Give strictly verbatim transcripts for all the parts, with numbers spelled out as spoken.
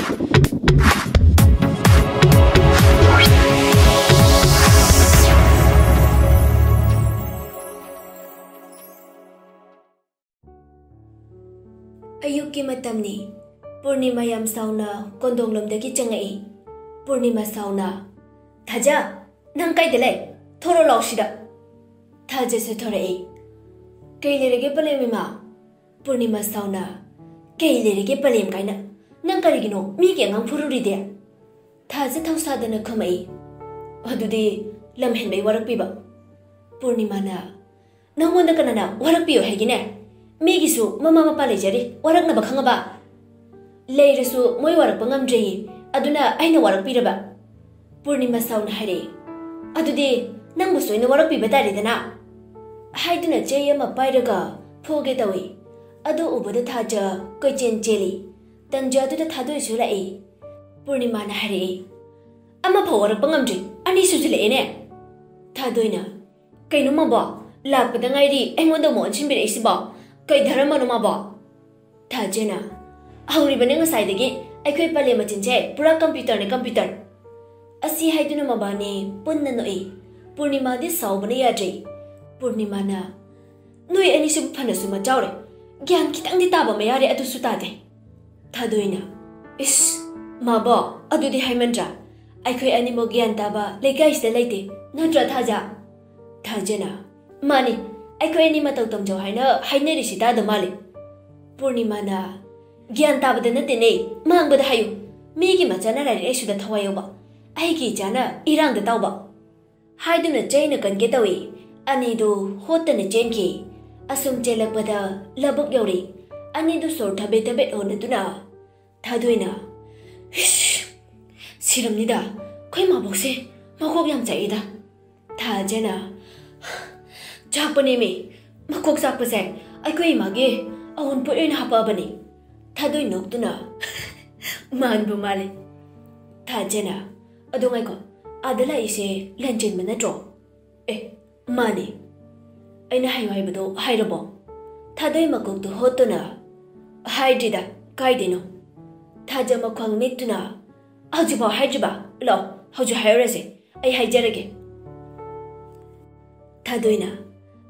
ꯑꯌꯨꯛꯀꯤ ꯃꯇꯝꯅꯤ꯫ ꯄꯨꯔꯅꯤꯃꯥ ꯌꯥꯝ ꯁꯥꯎꯅ ꯀꯣꯟꯗꯣꯡꯂꯣꯝꯗꯒꯤ ꯆꯪꯉꯛꯏ꯫ ꯄꯨꯔꯅꯤꯃꯥ ꯁꯥꯎꯅ, "ꯊꯥꯖ, ꯅꯪ ꯀꯥꯏꯗ ꯂꯩ? ꯊꯣꯔꯛꯑꯣ ꯂꯥꯎ ꯁꯤꯗ!" ꯊꯥꯖꯁꯨ ꯊꯣꯔꯛꯏ꯫ "ꯀꯩ ꯂꯩꯔꯒꯦ ꯄꯂꯦꯝ ꯏꯃꯥ?" ꯄꯨꯔꯅꯤꯃꯥ ꯁꯥꯎꯅ, "ꯀꯩ ꯂꯩꯔꯒꯦ ꯄꯂꯦꯝ ꯀꯥꯏꯅ? ꯅꯪ ꯀꯔꯤꯒꯤꯅꯣ ꯃꯤꯒꯤ ꯑꯉꯥꯡ ꯐꯨꯔꯨꯔꯤꯗꯤ?" ꯊꯥꯖ ꯊꯧꯁꯥꯗꯅ ꯈꯨꯝꯃꯛꯏ꯫ "ꯑꯗꯨꯗꯤ ꯂꯝ ꯍꯦꯟꯕꯩ ꯋꯥꯔꯛꯄꯤꯕ?" ꯄꯨꯔꯅꯤꯃꯥꯅ, "ꯅꯪꯉꯣꯟꯗ ꯀꯅꯥꯅ ꯋꯥꯔꯛꯄꯤꯌꯣ ꯍꯥꯏꯒꯦꯅꯦ? ꯃꯤꯒꯤꯁꯨ ꯃꯃꯥ ꯃꯄꯥ ꯂꯩꯖꯔꯤ, ꯋꯥꯔꯛꯅꯕ ꯈꯪꯉꯕ? ꯂꯩꯔꯁꯨ ꯃꯣꯏ ꯋꯥꯔꯛꯄ ꯉꯝꯗ꯭ꯔꯦꯌꯦ, ꯑꯗꯨꯅ ꯑꯩꯅ ꯋꯥꯔꯛꯄꯤꯔꯕ?" ꯄꯨꯔꯅꯤꯃꯥ ꯁꯥꯎꯅ ꯍꯥꯏꯔꯛꯏ꯫ "ꯑꯗꯨꯗꯤ ꯅꯪꯕꯨꯁꯨ ꯑꯩꯅ ꯋꯥꯔꯛꯄꯤꯕ ꯇꯥꯔꯦꯗꯅ?" ꯍꯥꯏꯗꯨꯅ ꯆꯩ ꯑꯃ ꯄꯥꯏꯔꯒ ꯐꯨꯒꯦ ꯇꯧꯏ꯫ ꯑꯗꯨ ꯎꯕꯗ ꯊꯥꯖ ꯀꯣꯏꯆꯦꯟ ꯆꯦꯜꯂꯤ꯫ ꯇꯟꯖꯥꯗꯨꯗ ꯊꯥꯗꯣꯏꯁꯨ ꯂꯥꯛꯏ꯫ ꯄꯨꯔꯅꯤꯃꯥꯅ ꯍꯥꯏꯔꯛꯏ, "ꯑꯃꯐꯥꯎ ꯋꯥꯔꯛꯄ ꯉꯝꯗ꯭ꯔꯤ, ꯑꯅꯤ ꯁꯨꯖꯤꯜꯂꯛꯑꯦꯅꯦ!" ꯊꯥꯗꯣꯏꯅ, "ꯀꯩꯅꯣ ꯃꯥꯕꯣ, ꯂꯥꯛꯄꯗ ꯉꯥꯏꯔꯤ ꯑꯩꯉꯣꯟꯗ ꯑꯃꯨꯛ ꯑꯣꯟꯁꯤꯟꯕꯤꯔꯛꯏꯁꯤꯕꯣ? ꯀꯩ ꯙꯔꯃꯅꯣ ꯃꯥꯕꯣ?" ꯊꯥꯖꯅ, "ꯍꯧꯔꯤꯕꯅꯦ ꯉꯁꯥꯏꯗꯒꯤ, ꯑꯩꯈꯣꯏ ꯄꯂꯦꯝ ꯃꯆꯤꯟꯁꯦ ꯄꯨꯔꯥ ꯀꯝꯄ꯭ꯌꯨꯇꯔꯅꯦ, ꯀꯝꯄ꯭ꯌꯨꯇꯔ!" ꯑꯁꯤ ꯍꯥꯏꯗꯨꯅ ꯃꯕꯥꯅꯤ ꯄꯨꯟꯅ ꯅꯣꯛꯏ꯫ ꯄꯨꯔꯅꯤꯃꯥꯗꯤ ꯁꯥꯎꯕꯅ ꯌꯥꯗ꯭ꯔꯦ꯫ ꯄꯨꯔꯅꯤꯃꯥꯅ, "ꯅꯣꯏ ꯑꯅꯤꯁꯤꯕꯨ ꯐꯅꯁꯨ ꯃꯆꯥꯎꯔꯦ, ꯒ꯭ꯌꯥꯟ ꯈꯤꯇꯪꯗꯤ ꯇꯥꯕ ꯃꯌꯥꯔꯦ, ꯑꯗꯨꯁꯨ ꯇꯥꯗꯦ!" ꯊꯥꯗꯣꯏꯅ, "ꯏꯁ, ꯃꯥꯕꯣ, ꯑꯗꯨꯗꯤ ꯍꯥꯏꯃꯟꯗ꯭ꯔꯥ? ꯑꯩꯈꯣꯏ ꯑꯅꯤꯃꯛ ꯒ꯭ꯌꯥꯟ ꯇꯥꯕ ꯂꯩꯀꯥꯏꯁꯤꯗ ꯂꯩꯇꯦ, ꯅꯠꯇ꯭ꯔꯥ ꯊꯥꯖ?" ꯊꯥꯖꯅ, "ꯃꯥꯅꯤ, ꯑꯩꯈꯣꯏ ꯑꯅꯤ ꯃꯇꯧ ꯇꯝꯖꯧ ꯍꯥꯏꯅ ꯍꯥꯏꯅꯔꯤꯁꯤ ꯇꯥꯗ ꯃꯥꯜꯂꯤ!" ꯄꯨꯔꯅꯤꯃꯥꯅ, "ꯒ꯭ꯌꯥꯟ ꯇꯥꯕꯗ ꯅꯠꯇꯦꯅꯦ, ꯃꯥꯡꯕꯗ ꯍꯥꯏꯌꯨ꯫ ꯃꯤꯒꯤ ꯃꯆꯥꯅ ꯂꯥꯏꯔꯤꯛ ꯂꯥꯏꯁꯨꯗ ꯊꯋꯥꯏ ꯌꯥꯎꯕ, ꯑꯩꯒꯤ ꯏꯆꯥꯅ ꯏꯔꯥꯡꯗ ꯇꯥꯎꯕ!" ꯍꯥꯏꯗꯨꯅ ꯆꯩꯅ ꯀꯟꯒꯦ ꯇꯧꯏ꯫ ꯑꯅꯤꯗꯨ ꯍꯣꯠꯇꯅ ꯆꯦꯟꯈꯤ꯫ ꯑꯁꯨꯝ ꯆꯦꯜꯂꯛꯄꯗ ꯂꯧꯕꯨꯛ ꯌꯧꯔꯤ꯫ ꯑꯅꯤꯗꯨ ꯁꯣꯔ ꯊꯕꯦꯠ ꯊꯕꯦꯠ ꯍꯣꯟꯅꯗꯨꯅ ꯊꯥꯗꯣꯏꯅ, "ꯍꯤꯁ! ꯁꯤꯔꯝꯅꯤꯗ, ꯑꯩꯈꯣꯏ ꯃꯥꯕꯣꯛꯁꯦ ꯃꯀꯣꯛ ꯌꯥꯝ ꯆꯥꯛꯏꯗ!" ꯊꯥꯖꯅ, "ꯆꯥꯛꯄꯅꯦꯃꯤ, ꯃꯀꯣꯛ ꯆꯥꯛꯄꯁꯦ ꯑꯩꯈꯣꯏ ꯏꯃꯥꯒꯤ ꯑꯋꯨꯟꯄꯣꯠ ꯑꯣꯏꯅ ꯍꯥꯄꯛꯑꯕꯅꯤ!" ꯊꯥꯗꯣꯏ ꯅꯣꯛꯇꯨꯅ, "ꯃꯥꯟꯕꯨ ꯃꯥꯜꯂꯤ!" ꯊꯥꯖꯅ, "ꯑꯗꯣ ꯉꯥꯏꯈꯣ, ꯑꯥꯗ ꯂꯥꯛꯏꯁꯦ ꯂꯟꯆꯦꯟꯕ ꯅꯠꯇ꯭ꯔꯣ?" "ꯑꯦ, ꯃꯥꯅꯦ꯫ ꯑꯩꯅ ꯍꯥꯏꯌꯨ ꯍꯥꯏꯕꯗꯣ ꯍꯥꯏꯔꯕꯣ?" ꯊꯥꯗꯣꯏ ꯃꯀꯣꯛꯇꯨ ꯍꯣꯠꯇꯨꯅ, "ꯍꯥꯏꯗ꯭ꯔꯤꯗ, ꯀꯥꯏꯗꯩꯅꯣ?" ꯊꯥꯖ ꯃꯈꯣꯡ ꯃꯤꯠꯇꯨꯅ, "ꯍꯧꯖꯤꯛꯐꯥꯎ ꯍꯥꯏꯗ꯭ꯔꯤꯕ? ꯂꯥꯛꯑꯣ, ꯍꯧꯖꯤꯛ ꯍꯥꯏꯔꯨꯔꯁꯦ, ꯑꯩ ꯍꯥꯏꯖꯔꯒꯦ꯫" ꯊꯥꯗꯣꯏꯅ,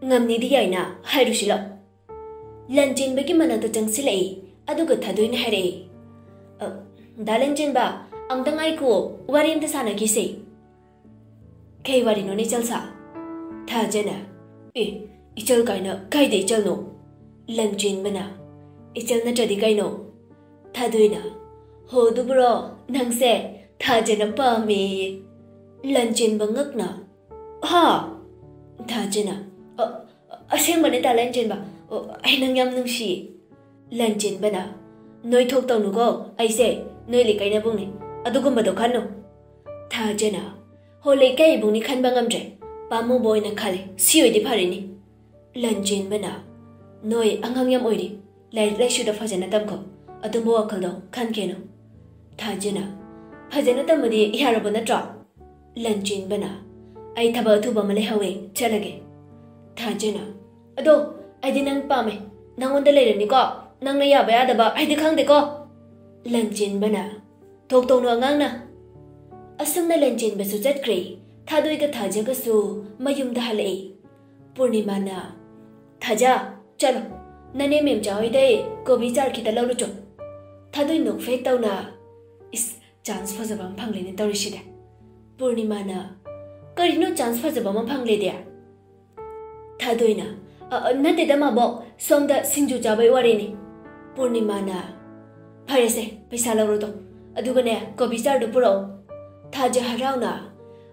"ꯉꯝꯅꯤꯗꯤ ꯌꯥꯏꯅ, ꯍꯥꯏꯔꯨꯁꯤ ꯂꯥꯛꯑꯣ꯫" ꯂꯟꯆꯦꯟꯕꯒꯤ ꯃꯅꯥꯛꯇ ꯆꯪꯁꯤꯜꯂꯛꯏ, ꯑꯗꯨꯒ ꯊꯥꯗꯣꯏꯅ ꯍꯥꯏꯔꯛꯏ, "ꯑ, ꯗꯥ ꯂꯟꯆꯦꯟꯕ, ꯑꯝꯇ ꯉꯥꯏꯈꯨꯑꯣ, ꯋꯥꯔꯤ ꯑꯝꯇ ꯁꯥꯟꯅꯈꯤꯁꯦ꯫" "ꯀꯩ ꯋꯥꯔꯤꯅꯣꯅꯦ ꯏꯆꯜꯁꯥ?" ꯊꯥꯖꯅ, "ꯑꯦ, ꯏꯆꯜ ꯀꯥꯏꯅ ꯀꯥꯏꯗ ꯏꯆꯜꯅꯣ?" ꯂꯟꯆꯦꯟꯕꯅ, "ꯏꯆꯜ ꯅꯠꯇ꯭ꯔꯗꯤ ꯀꯩꯅꯣ?" ꯊꯥꯗꯣꯏꯅ, "ꯍꯣ ꯑꯗꯨꯕꯨꯔꯣ, ꯅꯪꯁꯦ ꯊꯥꯖꯅ ꯄꯥꯝꯃꯦꯌꯦ꯫" ꯂꯟꯆꯦꯟꯕ ꯉꯛꯅ, "ꯍꯥ?" ꯊꯥꯖꯅ, "ꯑ, ꯑꯁꯦꯡꯕꯅꯦ ꯗꯥ ꯂꯟꯆꯦꯟꯕ, ꯑꯣ, ꯑꯩ ꯅꯪ ꯌꯥꯝ ꯅꯨꯡꯁꯤꯌꯦ꯫" ꯂꯟꯆꯦꯟꯕꯅ, "ꯅꯣꯏ ꯊꯣꯛ ꯇꯧꯅꯨꯀꯣ, ꯑꯩꯁꯦ ꯅꯣꯏ ꯂꯩꯀꯥꯏ ꯅꯕꯨꯡꯅꯦ, ꯑꯗꯨꯒꯨꯝꯕꯗꯣ ꯈꯟꯅꯨ꯫" ꯊꯥꯖꯅ, "ꯍꯣ, ꯂꯩꯀꯥꯏ ꯏꯕꯨꯡꯅꯤ ꯈꯟꯕ ꯉꯝꯗ꯭ꯔꯦ, ꯄꯥꯝꯃꯨꯕ ꯑꯣꯏꯅ ꯈꯜꯂꯦ, ꯁꯤ ꯑꯣꯏꯗꯤ ꯐꯔꯦꯅꯦ꯫" ꯂꯟꯆꯦꯟꯕꯅ, "ꯅꯣꯏ ꯑꯉꯥꯡ ꯌꯥꯝ ꯑꯣꯏꯔꯤ, ꯂꯥꯏꯔꯤꯛ ꯂꯥꯏꯁꯨꯗ ꯐꯖꯅ ꯇꯝꯈꯣ, ꯑꯗꯨꯝꯕ ꯋꯥꯈꯜꯗꯣ ꯈꯟꯈꯤꯅꯨ꯫" ꯊꯥꯖꯅ, "ꯐꯖꯅ ꯇꯝꯕꯗꯤ ꯌꯥꯔꯕ ꯅꯠꯇ꯭ꯔꯣ?" ꯂꯟꯆꯦꯟꯕꯅ, "ꯑꯩ ꯊꯕꯛ ꯑꯊꯨꯕ ꯑꯃ ꯂꯩꯍꯧꯋꯦ, ꯆꯠꯂꯒꯦ꯫" ꯊꯥꯖꯅ, "ꯑꯗꯣ ꯑꯩꯗꯤ ꯅꯪ ꯄꯥꯝꯃꯦ, ꯅꯪꯉꯣꯟꯗ ꯂꯩꯔꯅꯤꯀꯣ, ꯅꯪꯅ ꯌꯥꯕ ꯌꯥꯗꯕ ꯑꯩꯗꯤ ꯈꯪꯗꯦꯀꯣ꯫" ꯂꯟꯆꯦꯟꯕꯅ, "ꯊꯣꯛ ꯇꯧꯅꯨ ꯑꯉꯥꯡꯅ꯫" ꯑꯁꯨꯝꯅ ꯂꯟꯆꯦꯟꯕꯁꯨ ꯆꯠꯈ꯭ꯔꯦ꯫ ꯊꯥꯗꯣꯏꯒ ꯊꯥꯖꯒꯁꯨ ꯃꯌꯨꯝꯗ ꯍꯜꯂꯛꯏ꯫ ꯄꯨꯔꯅꯤꯃꯥꯅ, "ꯊꯥꯖ, ꯆꯠꯂꯣ, ꯅꯅꯦ ꯃꯦꯝꯆꯥ ꯍꯣꯏꯗꯩ ꯀꯣꯕꯤ ꯆꯥꯔ ꯈꯤꯇ ꯂꯧꯔꯨꯆꯣ꯫" ꯊꯥꯗꯣꯏ ꯅꯣꯛꯐꯦꯠ ꯇꯧꯅ, "ꯏꯁ, ꯆꯥꯟꯁ ꯐꯖꯕ ꯑꯃ ꯐꯪꯂꯦꯅꯦ ꯇꯧꯔꯤꯁꯤꯗꯤ꯫" ꯄꯨꯔꯅꯤꯃꯥꯅ, "ꯀꯔꯤꯅꯣ ꯆꯥꯟꯁ ꯐꯖꯕ ꯑꯃ ꯐꯪꯂꯦꯗꯤ?" ꯊꯥꯗꯣꯏꯅ, "ꯑ, ꯑ, ꯅꯠꯇꯦꯗ ꯃꯥꯕꯣꯛ, ꯁꯣꯝꯗ ꯁꯤꯡꯖꯨ ꯆꯥꯕꯩ ꯋꯥꯔꯤꯅꯤ꯫" ꯄꯨꯔꯅꯤꯃꯥꯅ, "ꯐꯔꯦꯁꯦ, ꯄꯩꯁꯥ ꯂꯧꯔꯣꯗꯣ, ꯑꯗꯨꯒꯅꯦ ꯀꯣꯕꯤ ꯆꯥꯔꯗꯣ ꯄꯨꯔꯛꯑꯣ꯫" ꯊꯥꯖ ꯍꯔꯥꯎꯅ,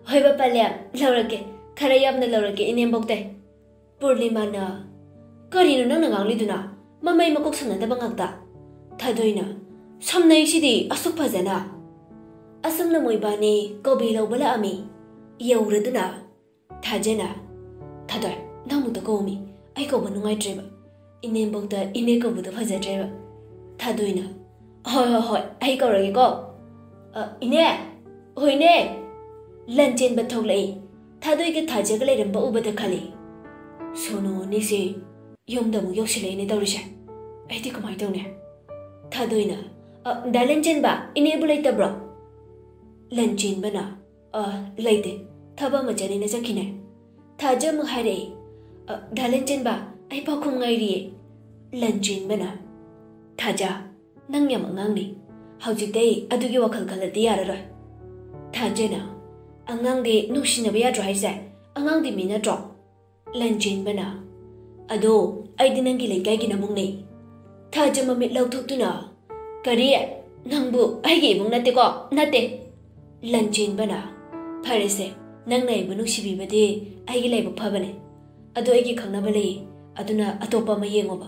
"ꯍꯣꯏꯕ ꯄꯂꯦꯝ, ꯂꯧꯔꯛꯀꯦ, ꯈꯔ ꯌꯥꯝꯅ ꯂꯧꯔꯛꯀꯦ ꯏꯅꯦꯝꯕꯣꯛꯇꯩ꯫" ꯄꯨꯔꯅꯤꯃꯥꯅ, "ꯀꯔꯤꯅꯣ ꯅꯪꯅ ꯉꯥꯡꯂꯤꯗꯨꯅ? ꯃꯃꯩ ꯃꯀꯣꯛ ꯁꯝꯅꯗꯕ ꯉꯥꯛꯇ꯫" ꯊꯥꯗꯣꯏꯅ, "ꯁꯝꯅꯩꯁꯤꯗꯤ ꯑꯁꯨꯛ ꯐꯖꯅ꯫" ꯑꯁꯨꯝꯅ ꯃꯣꯏꯕꯥꯅꯤ ꯀꯣꯕꯤ ꯂꯧꯕ ꯂꯥꯛꯑꯝꯃꯤ꯫ ꯌꯧꯔꯗꯨꯅ ꯊꯥꯖꯅ, "ꯊꯥꯗꯣꯏ, ꯅꯪ ꯑꯃꯨꯛꯇ ꯀꯧꯃꯤ, ꯑꯩ ꯀꯧꯕ ꯅꯨꯡꯉꯥꯏꯇ꯭ꯔꯦꯕ꯫ ꯏꯅꯦꯝꯕꯣꯛꯇ ꯏꯅꯦ ꯀꯧꯕꯗꯣ ꯐꯖꯗ꯭ꯔꯦꯕ꯫" ꯊꯥꯗꯣꯏꯅ, "ꯍꯣꯏ, ꯍꯣꯏ, ꯍꯣꯏ, ꯑꯩ ꯀꯧꯔꯒꯦꯀꯣ꯫ ꯑ, ꯏꯅꯦ! ꯍꯣꯏꯅꯦ!" ꯂꯟꯆꯦꯟꯕ ꯊꯣꯛꯂꯛꯏ꯫ ꯊꯥꯗꯣꯏꯒ ꯊꯥꯖꯒ ꯂꯩꯔꯝꯕ ꯎꯕꯗ ꯈꯜꯂꯤ, "ꯁꯣꯅꯨ ꯑꯅꯤꯁꯤ ꯌꯨꯝꯗ ꯑꯃꯨꯛ ꯌꯧꯁꯤꯜꯂꯛꯏꯅꯦ ꯇꯧꯔꯤꯁꯦ꯫ ꯑꯩꯗꯤ ꯀꯃꯥꯏꯅ ꯇꯧꯅꯤ?" ꯊꯥꯗꯣꯏꯅ, "ꯑ, ꯗꯥ ꯂꯟꯆꯦꯟꯕ, ꯏꯅꯦꯕꯨ ꯂꯩꯇꯕ꯭ꯔꯣ?" ꯂꯟꯆꯦꯟꯕꯅ, "ꯑ, ꯂꯩꯇꯦ, ꯊꯕꯛ ꯑꯃ ꯆꯠꯅꯤꯅ ꯆꯠꯈꯤꯅꯦ꯫" ꯊꯥꯖ ꯑꯃꯨꯛ ꯍꯥꯏꯔꯛꯏ, "ꯑ, ꯗꯥ ꯂꯟꯆꯦꯟꯕ, ꯑꯩ ꯄꯥꯎꯈꯨꯝ ꯉꯥꯏꯔꯤꯌꯦ꯫" ꯂꯟꯆꯦꯟꯕꯅ, "ꯊꯥꯖ, ꯅꯪ ꯌꯥꯝ ꯑꯉꯥꯡꯅꯤ, ꯍꯧꯖꯤꯛꯇꯩ ꯑꯗꯨꯒꯤ ꯋꯥꯈꯜ ꯈꯜꯂꯗꯤ ꯌꯥꯔꯔꯣꯏ꯫" ꯊꯥꯖꯅ, "ꯑꯉꯥꯡꯗꯤ ꯅꯨꯡꯁꯤꯅꯕ ꯌꯥꯗ꯭ꯔꯣ ꯍꯥꯏꯁꯦ? ꯑꯉꯥꯡꯗꯤ ꯃꯤ ꯅꯠꯇ꯭ꯔꯣ?" ꯂꯟꯆꯦꯟꯕꯅ, "ꯑꯗꯣ ꯑꯩꯗꯤ ꯅꯪꯒꯤ ꯂꯩꯀꯥꯏꯒꯤ ꯅꯕꯨꯡꯅꯦ꯫" ꯊꯥꯖ ꯃꯃꯤꯠ ꯂꯥꯎꯊꯣꯛꯇꯨꯅ, "ꯀꯔꯤ? ꯅꯪꯕꯨ ꯑꯩꯒꯤ ꯏꯕꯨꯡ ꯅꯠꯇꯦꯀꯣ? ꯅꯠꯇꯦ꯫" ꯂꯟꯆꯦꯟꯕꯅ, "ꯐꯔꯦꯁꯦ, ꯅꯪꯅ ꯑꯩꯕꯨ ꯅꯨꯡꯁꯤꯕꯤꯕꯗꯤ ꯑꯩꯒꯤ ꯂꯥꯏꯕꯛ ꯐꯕꯅꯦ꯫ ꯑꯗꯣ ꯑꯩꯒꯤ ꯈꯪꯅꯕ ꯂꯩ, ꯑꯗꯨꯅ ꯑꯇꯣꯞꯄ ꯑꯃ ꯌꯦꯡꯉꯣꯕ꯫"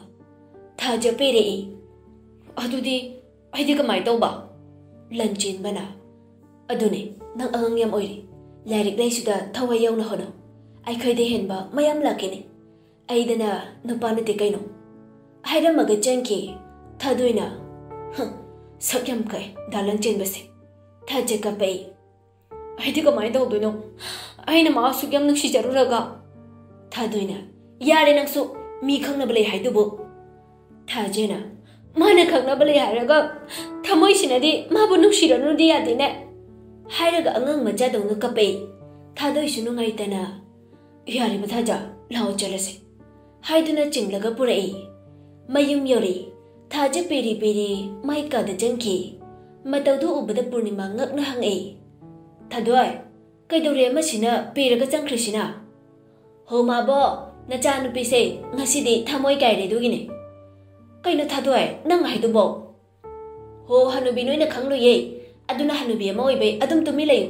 ꯊꯥꯖ ꯄꯦꯔꯛꯏ, "ꯑꯗꯨꯗꯤ ꯑꯩꯗꯤ ꯀꯃꯥꯏꯅ ꯇꯧꯕ?" ꯂꯟꯆꯦꯟꯕꯅ, "ꯑꯗꯨꯅꯦ, ꯅꯪ ꯑꯉꯥꯡ ꯌꯥꯝ ꯑꯣꯏꯔꯤ꯫ ꯂꯥꯏꯔꯤꯛ ꯂꯥꯏꯁꯨꯗ ꯊꯋꯥꯏ ꯌꯥꯎꯅ ꯍꯣꯠꯅꯧ꯫ ꯑꯩꯈꯣꯏꯗ ꯍꯦꯟꯕ ꯃꯌꯥꯝ ꯂꯥꯛꯀꯅꯤ꯫ ꯑꯩꯗꯅ ꯅꯨꯄꯥ ꯅꯠꯇꯦ ꯀꯩꯅꯣ꯫" ꯍꯥꯏꯔꯝꯃꯒ ꯆꯪꯈꯤ꯫ ꯊꯥꯗꯣꯏꯅ, "ꯍꯝ, ꯁꯛ ꯌꯥꯝ ꯀꯛꯑꯦ ꯗꯥ ꯂꯟꯆꯦꯟꯕꯁꯦ꯫" ꯊꯥꯖ ꯀꯞꯄꯛꯏ꯫ "ꯑꯩꯗꯤ ꯀꯃꯥꯏꯅ ꯇꯧꯗꯣꯏꯅꯣ? ꯑꯩꯅ ꯃꯥ ꯑꯁꯨꯛ ꯌꯥꯝ ꯅꯨꯡꯁꯤꯖꯔꯨꯔꯒ꯫" ꯊꯥꯗꯣꯏꯅ, "ꯌꯥꯔꯦ ꯅꯪꯁꯨ, ꯃꯤ ꯈꯪꯅꯕ ꯂꯩ ꯍꯥꯏꯗꯨꯕꯨ꯫" ꯊꯥꯖꯅ, "ꯃꯥꯅ ꯈꯪꯅꯕ ꯂꯩ ꯍꯥꯏꯔꯒ ꯊꯃꯣꯏꯁꯤꯅꯗꯤ ꯃꯥꯕꯨ ꯅꯨꯡꯁꯤꯔꯅꯨꯗꯤ ꯌꯥꯗꯦꯅꯦ꯫" ꯍꯥꯏꯔꯒ ꯑꯉꯥꯡ ꯃꯆꯥꯗꯧꯅ ꯀꯞꯄꯛꯏ꯫ ꯊꯥꯗꯣꯏꯁꯨ ꯅꯨꯡꯉꯥꯏꯇꯅ, "ꯌꯥꯔꯦꯕ ꯊꯥꯖ, ꯂꯥꯛꯑꯣ ꯆꯠꯂꯁꯦ" ꯍꯥꯏꯗꯨꯅ ꯆꯤꯡꯂꯒ ꯄꯨꯔꯛꯏ꯫ ꯃꯌꯨꯝ ꯌꯧꯔꯛꯏ꯫ ꯊꯥꯖ ꯄꯦꯔꯤ ꯄꯦꯔꯤ ꯃꯥꯏ ꯀꯥꯗ ꯆꯪꯈꯤ꯫ ꯃꯇꯧꯗꯨ ꯎꯕꯗ ꯄꯨꯔꯅꯤꯃꯥ ꯉꯛꯅ ꯍꯪꯉꯛꯏ, "ꯊꯥꯗꯣꯏ, ꯀꯩꯗꯧꯔꯦ ꯑꯃꯁꯤꯅ ꯄꯦꯔꯒ ꯆꯪꯈ꯭ꯔꯤꯁꯤꯅ?" "ꯍꯣ ꯃꯥꯕꯣ, ꯅꯆꯥꯅꯨꯄꯤꯁꯦ ꯉꯁꯤꯗꯤ ꯊꯃꯣꯏ ꯀꯥꯏꯔꯦ ꯑꯗꯨꯒꯤꯅꯦ꯫" "ꯀꯩꯅꯣ ꯊꯥꯗꯣꯏ, ꯅꯪ ꯍꯥꯏꯗꯨꯕꯣ?" "ꯍꯣ ꯍꯅꯨꯕꯤ, ꯅꯣꯏꯅ ꯈꯪꯂꯨꯌꯦ, ꯑꯗꯨꯅ ꯍꯅꯨꯕꯤ ꯑꯃ ꯑꯣꯏꯕꯩ ꯑꯗꯨꯝ ꯇꯨꯃꯤꯟ ꯂꯩꯌꯨ"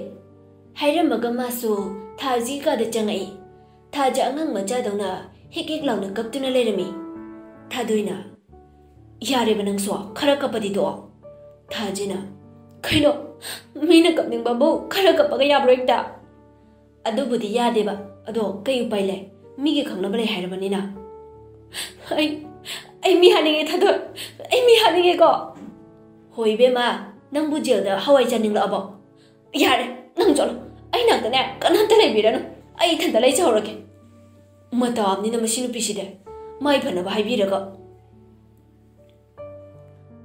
ꯍꯥꯏꯔꯝꯃꯒ ꯃꯥꯁꯨ ꯊꯥꯖꯒꯤ ꯀꯥꯗ ꯆꯪꯉꯛꯏ꯫ ꯊꯥꯖ ꯑꯉꯥꯡ ꯃꯆꯥꯗꯧꯅ ꯍꯤꯛ ꯍꯤꯛ ꯂꯥꯎꯅ ꯀꯞꯇꯨꯅ ꯂꯩꯔꯝꯃꯤ꯫ ꯊꯥꯗꯣꯏꯅ, "ꯌꯥꯔꯦꯕ ꯅꯪꯁꯨ, ꯈꯔ ꯀꯞꯄꯗꯤ ꯇꯣꯛꯑꯣ꯫" ꯊꯥꯖꯅ, "ꯀꯩꯅꯣ, ꯃꯤꯅ ꯀꯞꯅꯤꯡꯕꯕꯨ ꯈꯔ ꯀꯞꯄꯒ ꯌꯥꯕ꯭ꯔꯣ ꯍꯦꯛꯇ?" "ꯑꯗꯨꯕꯨꯗꯤ ꯌꯥꯗꯦꯕ, ꯑꯗꯣ ꯀꯩ ꯎꯄꯥꯏ ꯂꯩ? ꯃꯤꯒꯤ ꯈꯪꯅꯕ ꯂꯩ ꯍꯥꯏꯔꯕꯅꯤꯅ꯫" "ꯑꯩ, ꯑꯩ ꯃꯤ ꯍꯥꯠꯅꯤꯡꯉꯦ ꯊꯥꯗꯣꯏ, ꯑꯩ ꯃꯤ ꯍꯥꯠꯅꯤꯡꯉꯦꯀꯣ꯫" "ꯍꯣ ꯏꯕꯦꯝꯃ, ꯅꯪꯕꯨ ꯖꯦꯜꯗ ꯍꯋꯥꯏ ꯆꯥꯅꯤꯡꯂꯛꯑꯕꯣ? ꯌꯥꯔꯦ, ꯅꯪ ꯆꯠꯂꯣ, ꯑꯩ ꯅꯥꯛꯇꯅꯦ ꯀꯅꯥꯝꯇ ꯂꯩꯕꯤꯔꯅꯨ, ꯑꯩ ꯏꯊꯟꯇ ꯂꯩꯖꯍꯧꯔꯒꯦ꯫" ꯃꯇꯥ ꯑꯃꯅꯤꯅ ꯃꯁꯤ ꯅꯨꯄꯤꯁꯤꯗꯤ, ꯃꯥꯏ ꯐꯅꯕ ꯍꯥꯏꯕꯤꯔꯒ꯫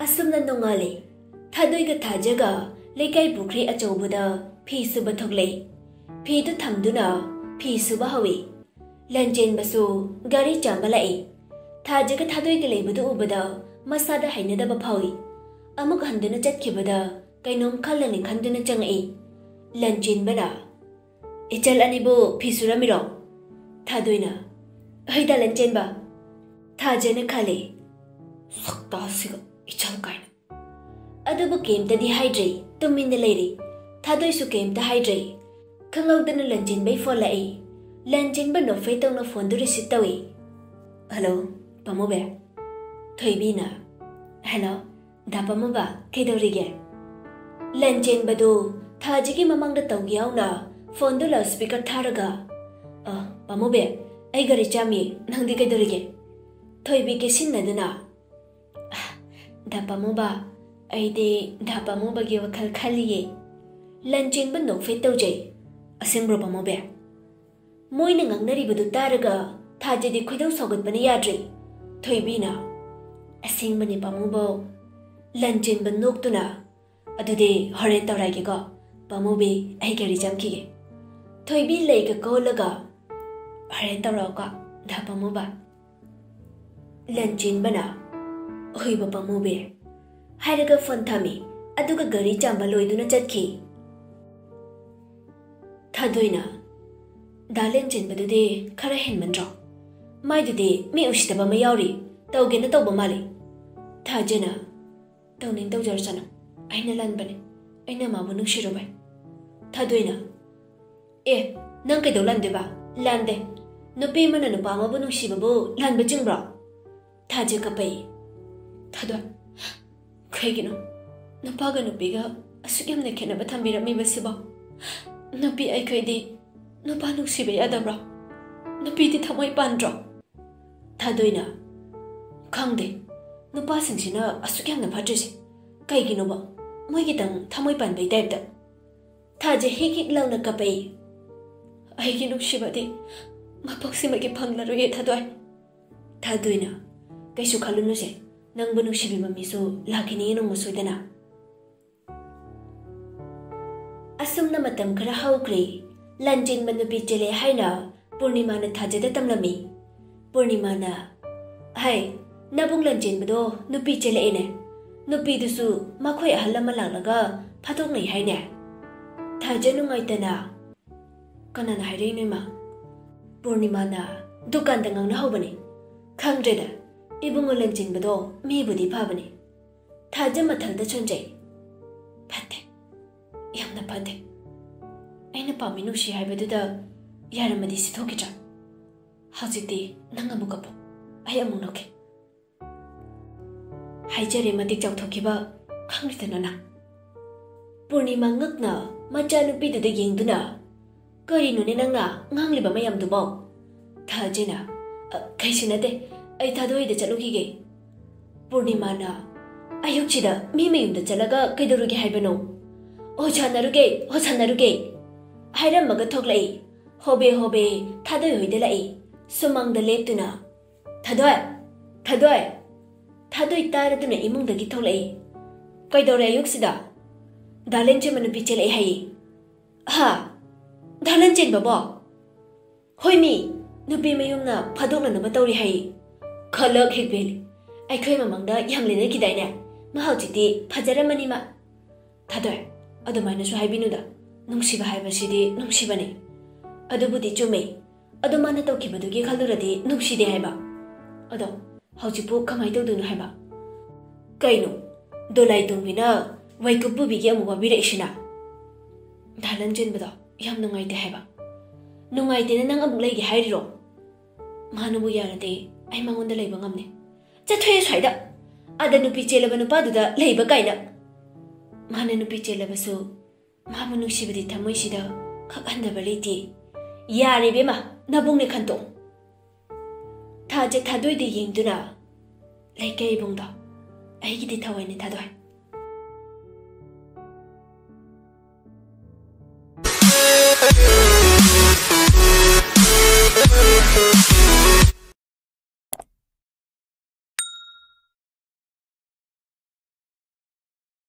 ꯑꯁꯨꯝꯅ ꯅꯣꯡꯉꯥꯜꯂꯦ꯫ ꯊꯥꯗꯣꯏꯒ ꯊꯥꯖꯒ ꯂꯩꯀꯥꯏ ꯄꯨꯈ꯭ꯔꯤ ꯑꯆꯧꯕꯗ ꯐꯤ ꯁꯨꯕ ꯊꯣꯛꯂꯛꯏ꯫ ꯐꯤꯗꯨ ꯊꯝꯗꯨꯅ ꯐꯤ ꯁꯨꯕ ꯍꯧꯏ꯫ ꯂꯟꯆꯦꯟꯕꯁꯨ ꯒꯥꯔꯤ ꯆꯥꯝꯕ ꯂꯥꯛꯏ꯫ ꯊꯥꯖꯒ ꯊꯥꯗꯣꯏꯒ ꯂꯩꯕꯗꯨ ꯎꯕꯗ ꯃꯁꯥꯗ ꯍꯩꯅꯗꯕ ꯐꯥꯎꯏ꯫ ꯑꯃꯨꯛ ꯍꯟꯗꯨꯅ ꯆꯠꯈꯤꯕꯗ ꯀꯩꯅꯣꯝ ꯈꯜꯂꯅꯤ ꯈꯟꯗꯨꯅ ꯆꯪꯉꯛꯏ꯫ ꯂꯟꯆꯦꯟꯕꯅ, "ꯏꯆꯜ ꯑꯅꯤꯕꯨ ꯐꯤ ꯁꯨꯔꯝꯃꯤꯔꯣ?" ꯊꯥꯗꯣꯏꯅ, "ꯍꯣꯏꯗ ꯂꯟꯆꯦꯟꯕ꯫" ꯊꯥꯖꯅ ꯈꯜꯂꯤ, "ꯁꯛꯇꯥꯁꯤꯒ ꯏꯆꯜ ꯀꯥꯏꯅ꯫" ꯑꯗꯨꯕꯨ ꯀꯩꯝꯇꯗꯤ ꯍꯥꯏꯗ꯭ꯔꯤ, ꯇꯨꯃꯤꯟꯅ ꯂꯩꯔꯤ꯫ ꯊꯥꯗꯣꯏꯁꯨ ꯀꯩꯝꯇ ꯍꯥꯏꯗ꯭ꯔꯤ꯫ ꯈꯪꯍꯧꯗꯅ ꯂꯟꯆꯦꯟꯕꯩ ꯐꯣꯟ ꯂꯥꯛꯏ꯫ ꯂꯟꯆꯦꯟꯕ ꯅꯣꯛꯐꯦ ꯇꯧꯅ ꯐꯣꯟꯗꯨ ꯔꯤꯁꯤꯞ ꯇꯧꯏ꯫ "ꯍꯜꯂꯣ, ꯄꯥꯃꯨꯕꯦ?" ꯊꯣꯏꯕꯤꯅ, "ꯍꯜꯂꯣ, ꯗꯥ ꯄꯥꯃꯨꯕ, ꯀꯩꯗꯧꯔꯤꯒꯦ?" ꯂꯟꯆꯦꯟꯕꯗꯨ ꯊꯥꯖꯒꯤ ꯃꯃꯥꯡꯗ ꯇꯧꯒꯦ ꯌꯥꯎꯅ ꯐꯣꯟꯗꯨ ꯂꯥꯎꯠ ꯁ꯭ꯄꯤꯀꯔ ꯊꯥꯔꯒ, "ꯑ, ꯄꯥꯃꯨꯕꯦ, ꯑꯩ ꯒꯥꯔꯤ ꯆꯥꯝꯃꯤ, ꯅꯪꯗꯤ ꯀꯩꯗꯧꯔꯤꯒꯦ?" ꯊꯣꯏꯕꯤ ꯀꯦꯁꯤꯟꯅꯗꯨꯅ, "ꯑ, ꯗꯥ ꯄꯥꯃꯨꯕ, ꯑꯩꯗꯤ ꯗꯥ ꯄꯥꯃꯨꯕꯒꯤ ꯋꯥꯈꯜ ꯈꯜꯂꯤꯌꯦ꯫" ꯂꯟꯆꯦꯟꯕ ꯅꯣꯛꯐꯦꯠ ꯇꯧꯖꯩ꯫ "ꯑꯁꯦꯡꯕ꯭ꯔꯣ ꯄꯥꯃꯨꯕꯦ?" ꯃꯣꯏꯅ ꯉꯥꯡꯅꯔꯤꯕꯗꯨ ꯇꯥꯔꯒ ꯊꯥꯖꯗꯤ ꯈꯣꯏꯗꯧ ꯁꯥꯎꯒꯠꯄꯅ ꯌꯥꯗ꯭ꯔꯦ꯫ ꯊꯣꯏꯕꯤꯅ, "ꯑꯁꯦꯡꯕꯅꯦ ꯄꯥꯃꯨꯕꯧ꯫" ꯂꯟꯆꯦꯟꯕ ꯅꯣꯛꯇꯨꯅ, "ꯑꯗꯨꯗꯤ ꯍꯣꯔꯦꯟ ꯇꯧꯔꯛꯑꯒꯦꯀꯣ ꯄꯥꯃꯨꯕꯤ, ꯑꯩ ꯒꯥꯔꯤ ꯆꯥꯝꯈꯤꯒꯦ꯫" ꯊꯣꯏꯕꯤ ꯂꯩꯒ ꯀꯣꯜꯂꯒ, "ꯍꯣꯔꯦꯟ ꯇꯧꯔꯛꯑꯣꯀꯣ ꯗꯥ ꯄꯥꯃꯨꯕ꯫" ꯂꯟꯆꯦꯟꯕꯅ, "ꯍꯣꯏꯕ ꯄꯥꯃꯨꯕꯤ" ꯍꯥꯏꯔꯒ ꯐꯣꯟ ꯊꯝꯃꯤ, ꯑꯗꯨꯒ ꯒꯥꯔꯤ ꯆꯥꯝꯕ ꯂꯣꯏꯗꯨꯅ ꯆꯠꯈꯤ꯫ ꯊꯥꯗꯣꯏꯅ, "ꯗꯥ ꯂꯟꯆꯦꯟꯕꯗꯨꯗꯤ ꯈꯔ ꯍꯦꯟꯃꯟꯗ꯭ꯔꯣ? ꯃꯥꯏꯗꯨꯗꯤ ꯃꯤ ꯎꯁꯤꯠꯇꯕ ꯑꯃ ꯌꯥꯎꯔꯤ, ꯇꯧꯒꯦꯅ ꯇꯧꯕ ꯃꯥꯜꯂꯤ꯫" ꯊꯥꯖꯅ, "ꯇꯧꯅꯤꯡ ꯇꯧꯖꯔꯁꯅꯨ, ꯑꯩꯅ ꯂꯥꯟꯕꯅꯤ, ꯑꯩꯅ ꯃꯥꯕꯨ ꯅꯨꯡꯁꯤꯔꯨꯕꯩ꯫" ꯊꯥꯗꯣꯏꯅ, "ꯑꯦ, ꯅꯪ ꯀꯩꯗꯧ ꯂꯥꯟꯗꯣꯏꯕ? ꯂꯥꯟꯗꯦ꯫ ꯅꯨꯄꯤ ꯑꯃꯅ ꯅꯨꯄꯥ ꯑꯃꯕꯨ ꯅꯨꯡꯁꯤꯕꯕꯨ ꯂꯥꯟꯕ ꯆꯤꯡꯕ꯭ꯔꯣ?" ꯊꯥꯖ ꯀꯞꯄꯛꯏ꯫ ꯊꯥꯗꯣꯏ, "ꯀꯩꯒꯤꯅꯣ ꯅꯨꯄꯥꯒ ꯅꯨꯄꯤꯒ ꯑꯁꯨꯛ ꯌꯥꯝꯅ ꯈꯦꯠꯅꯕ ꯊꯝꯕꯤꯔꯝꯃꯤꯕꯁꯤꯕꯣ? ꯅꯨꯄꯤ ꯑꯩꯈꯣꯏꯗꯤ ꯅꯨꯄꯥ ꯅꯨꯡꯁꯤꯕ ꯌꯥꯗꯕ꯭ꯔꯣ? ꯅꯨꯄꯤꯗꯤ ꯊꯃꯣꯏ ꯄꯥꯟꯗ꯭ꯔꯣ?" ꯊꯥꯗꯣꯏꯅ, "ꯈꯪꯗꯦ, ꯅꯨꯄꯥꯁꯤꯡꯁꯤꯅ ꯑꯁꯨꯛ ꯌꯥꯝꯅ ꯐꯠꯇ꯭ꯔꯤꯁꯦ ꯀꯩꯒꯤꯅꯣꯕ? ꯃꯣꯏꯒꯤꯗꯪ ꯊꯃꯣꯏ ꯄꯥꯟꯕꯩ ꯇꯥꯏꯞꯇ꯫" ꯊꯥꯖ ꯍꯤꯛ ꯍꯤꯛ ꯂꯥꯎꯅ ꯀꯞꯄꯛꯏ꯫ "ꯑꯩꯒꯤ ꯅꯨꯡꯁꯤꯕꯗꯤ ꯃꯄꯣꯛꯁꯤꯃꯒꯤ ꯐꯪꯂꯔꯣꯏꯌꯦ ꯊꯥꯗꯣꯏ꯫" ꯊꯥꯗꯣꯏꯅ, "ꯀꯩꯁꯨ ꯈꯜꯂꯨꯅꯨꯁꯦ, ꯅꯪꯕꯨ ꯅꯨꯡꯁꯤꯕꯤꯕ ꯃꯤꯁꯨ ꯂꯥꯛꯈꯤꯅꯤꯌꯦ ꯅꯣꯡꯃ ꯁꯣꯏꯗꯅ꯫" ꯑꯁꯨꯝꯅ ꯃꯇꯝ ꯈꯔ ꯍꯧꯈ꯭ꯔꯦ꯫ ꯂꯟꯆꯦꯟꯕ ꯅꯨꯄꯤ ꯆꯦꯜꯂꯦ ꯍꯥꯏꯅ ꯄꯨꯔꯅꯤꯃꯥꯅ ꯊꯥꯖꯗ ꯇꯝꯂꯝꯃꯤ꯫ ꯄꯨꯔꯅꯤꯃꯥꯅ, "ꯍꯥꯏ, ꯅꯕꯨꯡ ꯂꯟꯆꯦꯟꯕꯗꯣ ꯅꯨꯄꯤ ꯆꯦꯜꯂꯛꯑꯦꯅꯦ꯫ ꯅꯨꯄꯤꯗꯨꯁꯨ ꯃꯈꯣꯏ ꯑꯍꯜ ꯑꯃ ꯂꯥꯛꯂꯒ ꯐꯥꯗꯣꯛꯅꯩ ꯍꯥꯏꯅꯦ?" ꯊꯥꯖ ꯅꯨꯡꯉꯥꯏꯇꯅ, "ꯀꯅꯥꯅ ꯍꯥꯏꯔꯛꯏꯅꯣ, ꯏꯃꯥ?" ꯄꯨꯔꯅꯤꯃꯥꯅ, "ꯗꯨꯀꯥꯟꯗ ꯉꯥꯡꯅꯍꯧꯕꯅꯤ꯫ ꯈꯪꯗ꯭ꯔꯦꯗ, ꯏꯕꯨꯡꯉꯣ ꯂꯟꯆꯦꯟꯕꯗꯣ ꯃꯤꯕꯨꯗꯤ ꯐꯕꯅꯤ꯫" ꯊꯥꯖ ꯃꯊꯟꯇ ꯁꯣꯟꯖꯩ꯫ "ꯐꯠꯇꯦ, ꯌꯥꯝꯅ ꯐꯠꯇꯦ꯫ ꯑꯩꯅ ꯄꯥꯝꯃꯤ ꯅꯨꯡꯁꯤ ꯍꯥꯏꯕꯗꯨꯗ ꯌꯥꯔꯝꯃꯗꯤ ꯁꯤ ꯊꯣꯛꯈꯤꯗ꯭ꯔꯥ? ꯍꯧꯖꯤꯛꯇꯤ ꯅꯪ ꯑꯃꯨꯛ ꯀꯞꯄꯨ, ꯑꯩ ꯑꯃꯨꯛ ꯅꯣꯛꯀꯦ꯫" ꯍꯥꯏꯖꯔꯦ, ꯃꯇꯤꯛ ꯆꯥꯎꯊꯣꯛꯈꯤꯕ ꯈꯪꯗ꯭ꯔꯤꯗꯅ ꯅꯪ꯫ ꯄꯨꯔꯅꯤꯃꯥ ꯉꯛꯅ ꯃꯆꯥꯅꯨꯄꯤꯗꯨꯗ ꯌꯦꯡꯗꯨꯅ, "ꯀꯔꯤꯅꯣꯅꯦ ꯅꯪꯅ ꯉꯥꯡꯂꯤꯕ ꯃꯌꯥꯝꯗꯨꯕꯣ?" ꯊꯥꯖꯅ, "ꯑ, ꯀꯩꯁꯨ ꯅꯠꯇꯦ, ꯑꯩ ꯊꯥꯗꯣꯏꯗ ꯆꯠꯂꯨꯈꯤꯒꯦ꯫" ꯄꯨꯔꯅꯤꯃꯥꯅ, "ꯑꯌꯨꯛꯁꯤꯗ ꯃꯤ ꯃꯌꯨꯝꯗ ꯆꯠꯂꯒ ꯀꯩꯗꯧꯔꯨꯒꯦ ꯍꯥꯏꯕꯅꯣ?" "ꯑꯣ ꯁꯥꯟꯅꯔꯨꯒꯦ, ꯑꯣ ꯁꯥꯟꯅꯔꯨꯒꯦ" ꯍꯥꯏꯔꯝꯃꯒ ꯊꯣꯛꯂꯛꯏ꯫ ꯍꯣꯕꯦ ꯍꯣꯕꯦ ꯊꯥꯗꯣꯏ ꯍꯣꯏꯗ ꯂꯥꯛꯏ꯫ ꯁꯨꯃꯥꯡꯗ ꯂꯦꯞꯇꯨꯅ, "ꯊꯥꯗꯣꯏ! ꯊꯥꯗꯣꯏ!" ꯊꯥꯗꯣꯏ ꯇꯥꯔꯗꯨꯅ ꯏꯃꯨꯡꯗꯒꯤ ꯊꯣꯛꯂꯛꯏ꯫ "ꯀꯩꯗꯧꯔꯦ ꯑꯌꯨꯛꯁꯤꯗ?" "ꯗꯥ ꯂꯟꯆꯦꯟꯕ ꯅꯨꯄꯤ ꯆꯦꯜꯂꯛꯑꯦ ꯍꯥꯏꯌꯦ꯫" "ꯍꯥ? ꯗꯥ ꯂꯟꯆꯦꯟꯕꯕꯣ?" "ꯍꯣꯏꯃꯤ, ꯅꯨꯄꯤ ꯃꯌꯨꯝꯅ ꯐꯥꯗꯣꯛꯅꯅꯕ ꯇꯧꯔꯤ ꯍꯥꯏꯌꯦ꯫" "ꯈꯂꯛ ꯍꯦꯛ ꯄꯦꯜꯂꯤ꯫ ꯑꯩꯈꯣꯏ ꯃꯃꯥꯡꯗ ꯌꯥꯝ ꯂꯦꯟꯅꯈꯤꯗꯥꯏꯅꯦ? ꯃꯥ ꯍꯧꯖꯤꯛꯇꯤ ꯐꯖꯔꯝꯃꯅꯤ ꯃꯥ꯫" "ꯊꯥꯗꯣꯏ, ꯑꯗꯨꯃꯥꯏꯅꯁꯨ ꯍꯥꯏꯕꯤꯅꯨꯗ꯫ ꯅꯨꯡꯁꯤꯕ ꯍꯥꯏꯕꯁꯤꯗꯤ ꯅꯨꯡꯁꯤꯕꯅꯤ꯫" "ꯑꯗꯨꯕꯨꯗꯤ ꯆꯨꯝꯃꯦ꯫ ꯑꯗꯣ ꯃꯥꯅ ꯇꯧꯈꯤꯕꯗꯨꯒꯤ ꯈꯜꯂꯨꯔꯗꯤ ꯅꯨꯡꯁꯤꯗꯦ ꯍꯥꯏꯕ꯫" "ꯑꯗꯣ ꯍꯧꯖꯤꯛꯄꯨ ꯀꯃꯥꯏꯅ ꯇꯧꯗꯣꯏꯅꯣ ꯍꯥꯏꯕ?" "ꯀꯩꯅꯣ, ꯗꯣꯂꯥꯏ ꯇꯣꯡꯕꯤꯅ ꯋꯥꯏꯀꯨꯞ ꯄꯨꯕꯤꯒꯤ ꯑꯃꯨꯛ ꯋꯥꯕꯤꯔꯛꯏꯁꯤꯅ?" "ꯗꯥ ꯂꯟꯆꯦꯟꯕꯗꯣ ꯌꯥꯝ ꯅꯨꯡꯉꯥꯏꯇꯦ ꯍꯥꯏꯕ꯫" "ꯅꯨꯡꯉꯥꯏꯇꯦꯅ ꯅꯪ ꯑꯃꯨꯛ ꯂꯩꯒꯦ ꯍꯥꯏꯔꯤꯔꯣ?" "ꯃꯥꯅꯕꯨ ꯌꯥꯔꯗꯤ ꯑꯩ ꯃꯉꯣꯟꯗ ꯂꯩꯕ ꯉꯝꯅꯤ꯫" "ꯆꯠꯊꯣꯛꯑꯦ ꯁ꯭ꯋꯥꯏꯗ꯫ ꯑꯥꯗ ꯅꯨꯄꯤ ꯆꯦꯜꯂꯕ ꯅꯨꯄꯥꯗꯨꯗ ꯂꯩꯕ ꯀꯥꯏꯅ꯫" "ꯃꯥꯅ ꯅꯨꯄꯤ ꯆꯦꯜꯂꯕꯁꯨ ꯃꯥꯕꯨ ꯅꯨꯡꯁꯤꯕꯗꯤ ꯊꯃꯣꯏꯁꯤꯗ ꯈꯛꯍꯟꯗꯕ ꯂꯩꯇꯦ꯫" "ꯌꯥꯔꯦ ꯏꯕꯦꯝꯃ, ꯅꯕꯨꯡꯅꯦ ꯈꯟꯇꯣꯛ꯫" ꯊꯥꯖ ꯊꯥꯗꯣꯏꯗ ꯌꯦꯡꯗꯨꯅ, "ꯂꯩꯀꯥꯏ ꯏꯕꯨꯡꯗꯣ, ꯑꯩꯒꯤꯗꯤ ꯊꯋꯥꯏꯅꯦ ꯊꯥꯗꯣꯏ꯫